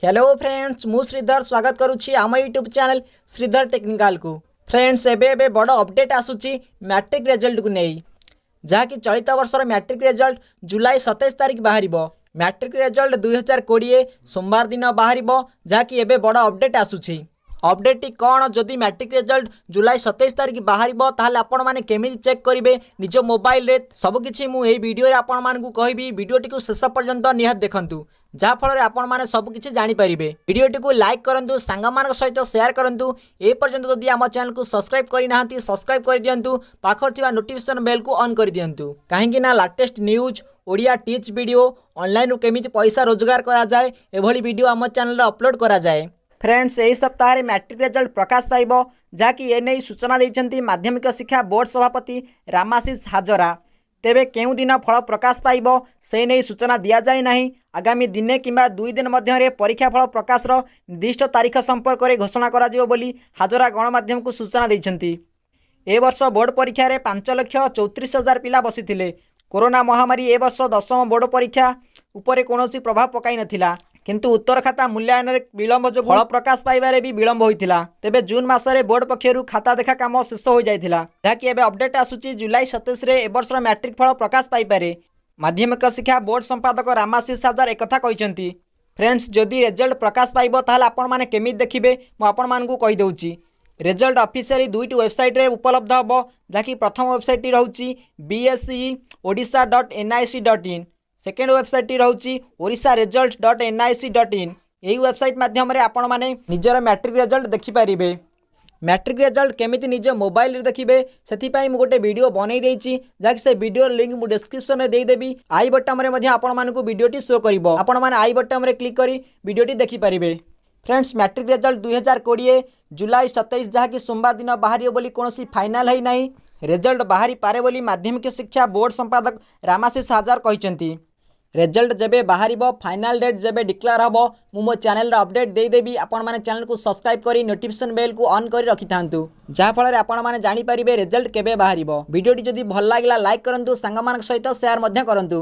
Hello friends, ମୁଁ ଶ୍ରୀଧର ସ୍ୱାଗତ କରୁଛି ଆମ ୟୁଟ୍ୟୁବ୍ ଚ୍ୟାନେଲ୍ ଶ୍ରୀଧର ଟେକ୍ନିକାଲକୁ। ଫ୍ରେଣ୍ଡସ୍, ଏବେ ଏବେ ବଡ଼ ଅପଡ଼େଟ୍ ଆସୁଛି ମ୍ୟାଟ୍ରିକ୍ ରେଜଲ୍ଟକୁ ନେଇ, ଯାହାକି ଚଳିତ ବର୍ଷର ମ୍ୟାଟ୍ରିକ୍ ରେଜଲ୍ଟ ଜୁଲାଇ 27 ତାରିଖ ବାହାରିବ। ମ୍ୟାଟ୍ରିକ୍ ରେଜଲ୍ଟ 2020 ସୋମବାର ଦିନ ବାହାରିବ, ଯାହାକି ଏବେ ବଡ଼ ଅପଡ଼େଟ୍ ଆସୁଛି। ଅପଡ଼େଟ୍ଟି କ'ଣ? ଯଦି ମ୍ୟାଟ୍ରିକ୍ ରେଜଲ୍ଟ ଜୁଲାଇ 27 ତାରିଖ ବାହାରିବ, ତାହେଲେ ଆପଣମାନେ କେମିତି ଚେକ୍ କରିବେ ନିଜ ମୋବାଇଲରେ? ସବୁକିଛି ମୁଁ ଏହି ଭିଡ଼ିଓରେ ଆପଣମାନଙ୍କୁ କହିବି। ଭିଡ଼ିଓଟିକୁ ଶେଷ ପର୍ଯ୍ୟନ୍ତ ନିହାତି ଦେଖନ୍ତୁ, ଯାହାଫଳରେ ଆପଣମାନେ ସବୁକିଛି ଜାଣିପାରିବେ। ଭିଡ଼ିଓଟିକୁ ଲାଇକ୍ କରନ୍ତୁ, ସାଙ୍ଗମାନଙ୍କ ସହିତ ସେୟାର କରନ୍ତୁ। ଏ ପର୍ଯ୍ୟନ୍ତ ଯଦି ଆମ ଚ୍ୟାନେଲକୁ ସବସ୍କ୍ରାଇବ୍ କରିନାହାନ୍ତି, ସବସ୍କ୍ରାଇବ୍ କରିଦିଅନ୍ତୁ। ପାଖରେ ଥିବା ନୋଟିଫିକେସନ୍ ବେଲ୍କୁ ଅନ୍ କରିଦିଅନ୍ତୁ, କାହିଁକି ନା latest news, Odia tech video, ଅନଲାଇନ୍ରୁ କେମିତି ପଇସା ରୋଜଗାର କରାଯାଏ, ଏଭଳି ଭିଡ଼ିଓ ଆମ ଚ୍ୟାନେଲରେ ଅପଲୋଡ଼ କରାଯାଏ। ଫ୍ରେଣ୍ଡସ୍, ଏହି ସପ୍ତାହରେ ମ୍ୟାଟ୍ରିକ୍ ରେଜଲ୍ଟ ପ୍ରକାଶ ପାଇବ, ଯାହାକି ଏନେଇ ସୂଚନା ଦେଇଛନ୍ତି ମାଧ୍ୟମିକ ଶିକ୍ଷା ବୋର୍ଡ଼ ସଭାପତି ରାମାଶିଷ ହାଜରା। ତେବେ କେଉଁ ଦିନ ଫଳ ପ୍ରକାଶ ପାଇବ, ସେ ନେଇ ସୂଚନା ଦିଆଯାଇ ନାହିଁ। ଆଗାମୀ ଦିନେ କିମ୍ବା 2 ଦିନ ମଧ୍ୟରେ ପରୀକ୍ଷା ଫଳ ପ୍ରକାଶର ନିର୍ଦ୍ଦିଷ୍ଟ ତାରିଖ ସମ୍ପର୍କରେ ଘୋଷଣା କରାଯିବ ବୋଲି ହାଜରା ଗଣମାଧ୍ୟମକୁ ସୂଚନା ଦେଇଛନ୍ତି। ଏ ବର୍ଷ ବୋର୍ଡ଼ ପରୀକ୍ଷାରେ 5,34,000 ପିଲା ବସିଥିଲେ। କରୋନା ମହାମାରୀ ଏ ବର୍ଷ ଦଶମ ବୋର୍ଡ଼ ପରୀକ୍ଷା ଉପରେ କୌଣସି ପ୍ରଭାବ ପକାଇନଥିଲା। କିନ୍ତୁ ଉତ୍ତର ଖାତା ମୂଲ୍ୟାୟନରେ ବିଳମ୍ବ ଯୋଗୁଁ ଫଳ ପ୍ରକାଶ ପାଇବାରେ ବି ବିଳମ୍ବ ହୋଇଥିଲା। ତେବେ ଜୁନ୍ ମାସରେ ବୋର୍ଡ଼ ପକ୍ଷରୁ ଖାତା ଦେଖା କାମ ଶେଷ ହୋଇଯାଇଥିଲା। ଯାହାକି ଏବେ ଅପଡେଟ୍ ଆସୁଛି, ଜୁଲାଇ 27ରେ ଏବର୍ଷର ମ୍ୟାଟ୍ରିକ୍ ଫଳ ପ୍ରକାଶ ପାଇପାରେ। ମାଧ୍ୟମିକ ଶିକ୍ଷା ବୋର୍ଡ଼ ସମ୍ପାଦକ ରାମାଶିଷ ହାଜରା ଏକଥା କହିଛନ୍ତି। ଫ୍ରେଣ୍ଡସ୍, ଯଦି ରେଜଲ୍ଟ ପ୍ରକାଶ ପାଇବ, ତାହେଲେ ଆପଣମାନେ କେମିତି ଦେଖିବେ, ମୁଁ ଆପଣମାନଙ୍କୁ କହିଦେଉଛି। ରେଜଲ୍ଟ ଅଫିସିଆଲି ଦୁଇଟି ୱେବସାଇଟ୍ରେ ଉପଲବ୍ଧ ହେବ, ଯାହାକି ପ୍ରଥମ ୱେବସାଇଟ୍ଟି ରହୁଛି bseodisha.nic.in, second ୱେବସାଇଟ୍ଟି ରହୁଛି orisharesult.nic.in। ଏହି ୱେବସାଇଟ୍ ମାଧ୍ୟମରେ ଆପଣମାନେ ନିଜର ମ୍ୟାଟ୍ରିକ୍ ରେଜଲ୍ଟ ଦେଖିପାରିବେ। ମ୍ୟାଟ୍ରିକ୍ ରେଜଲ୍ଟ କେମିତି ନିଜ ମୋବାଇଲରେ ଦେଖିବେ, ସେଥିପାଇଁ ମୁଁ ଗୋଟେ ଭିଡ଼ିଓ ବନେଇ ଦେଇଛି, ଯାହାକି ସେ ଭିଡ଼ିଓର ଲିଙ୍କ୍ ମୁଁ ଡିସ୍କ୍ରିପ୍ସନରେ ଦେଇଦେବି। I ବଟନ୍ରେ ମଧ୍ୟ ଆପଣମାନଙ୍କୁ ଭିଡ଼ିଓଟି ଶୋ କରିବ। ଆପଣମାନେ I ବଟନ୍ରେ କ୍ଲିକ୍ କରି ଭିଡ଼ିଓଟି ଦେଖିପାରିବେ। ଫ୍ରେଣ୍ଡସ୍, ମ୍ୟାଟ୍ରିକ୍ ରେଜଲ୍ଟ 2020 ଜୁଲାଇ 27, ଯାହାକି ସୋମବାର ଦିନ ବାହାରିବ ବୋଲି କୌଣସି ଫାଇନାଲ୍ ହୋଇନାହିଁ। ରେଜଲ୍ଟ ବାହାରିପାରେ ବୋଲି ମାଧ୍ୟମିକ ଶିକ୍ଷା ବୋର୍ଡ଼ ସମ୍ପାଦକ ରାମାଶିଷ ହାଜରା କହିଛନ୍ତି। ରେଜଲ୍ଟ ଯେବେ ବାହାରିବ, ଫାଇନାଲ୍ ଡେଟ୍ ଯେବେ ଡିକ୍ଲେୟାର ହେବ, ମୁଁ ମୋ ଚ୍ୟାନେଲର ଅପଡ଼େଟ୍ ଦେଇଦେବି। ଆପଣମାନେ ଚ୍ୟାନେଲକୁ ସବସ୍କ୍ରାଇବ୍ କରି ନୋଟିଫିକେସନ୍ ବେଲ୍କୁ ଅନ୍ କରି ରଖିଥାନ୍ତୁ, ଯାହାଫଳରେ ଆପଣମାନେ ଜାଣିପାରିବେ ରେଜଲ୍ଟ କେବେ ବାହାରିବ। ଭିଡ଼ିଓଟି ଯଦି ଭଲ ଲାଗିଲା, ଲାଇକ୍ କରନ୍ତୁ, ସାଙ୍ଗମାନଙ୍କ ସହିତ ସେୟାର ମଧ୍ୟ କରନ୍ତୁ।